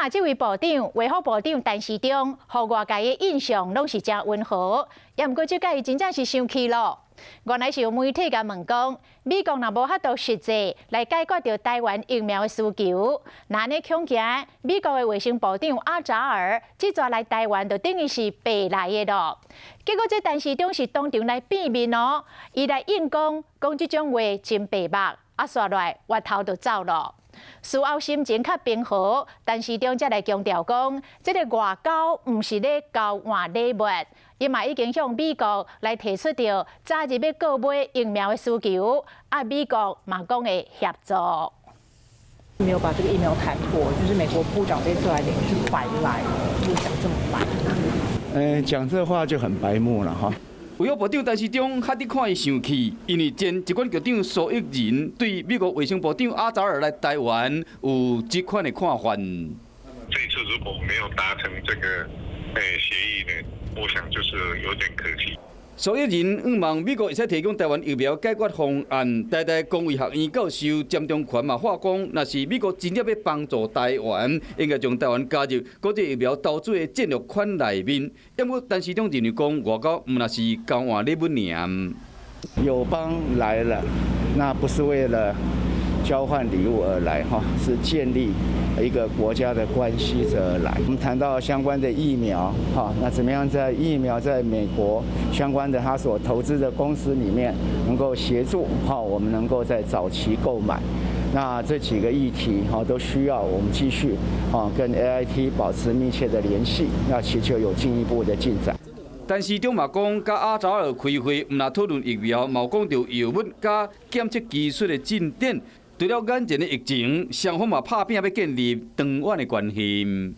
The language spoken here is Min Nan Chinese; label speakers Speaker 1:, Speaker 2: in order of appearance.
Speaker 1: 若這位部長，衛福部長陳時中，予外界的印象攏是誠溫和，也毋過這擺伊真正是生氣咯。原來是有媒體共問講，美國若無法度實際來解決著台灣疫苗的需求，那按呢恐驚美國的衛生部長阿扎爾這逝來台灣就等於是白來的咯。結果這陳時中是當場來變面哦，伊來應講講這種話真白目，啊，紲落來越頭就走咯。事後心情較平和，陳時中才來強調講，這个外交毋是咧交換禮物，伊嘛已經向美國來提出著早日欲購買疫苗的需求，啊，美國嘛講會協助。
Speaker 2: 沒有把這個疫苗談妥，就是美國部長這次來等於是白來，就講這麼白。
Speaker 3: 嗯，講這話就很白目了哈。
Speaker 4: 衛福部長陳時中較佇看伊生氣，因為前疾管局長蘇益仁對美國衛生部長阿扎爾來台灣有這款的看法。
Speaker 5: 這次如果沒有達成這個協議呢，我想就是有點可惜。
Speaker 4: 蘇益仁向望美國會使提供台灣疫苗解決方案。台大公衛學院教授詹中權嘛話講，若是美國真正欲幫助台灣，應該將台灣加入國際疫苗投資的戰略圈內面。不過陳時中認為講，外交毋若是交換禮物爾。
Speaker 3: 友邦來了，那不是為了交換禮物而來，哈，是建立一個國家的關係者而來。我們談到相關的疫苗，哈，那怎麼樣在疫苗在美國相關的他所投資的公司裡面能夠協助，哈，我們能夠在早期購買。那這幾個議題，哈，都需要我們繼續，啊，跟 AIT 保持密切的聯繫，那祈求有進一步的進展。
Speaker 4: 陳時中嘛講，佮阿扎爾開會，毋若討論疫苗，嘛有講著藥物佮檢測技術的進展。除了眼前的疫情，雙方嘛拍拚欲建立長遠的關係。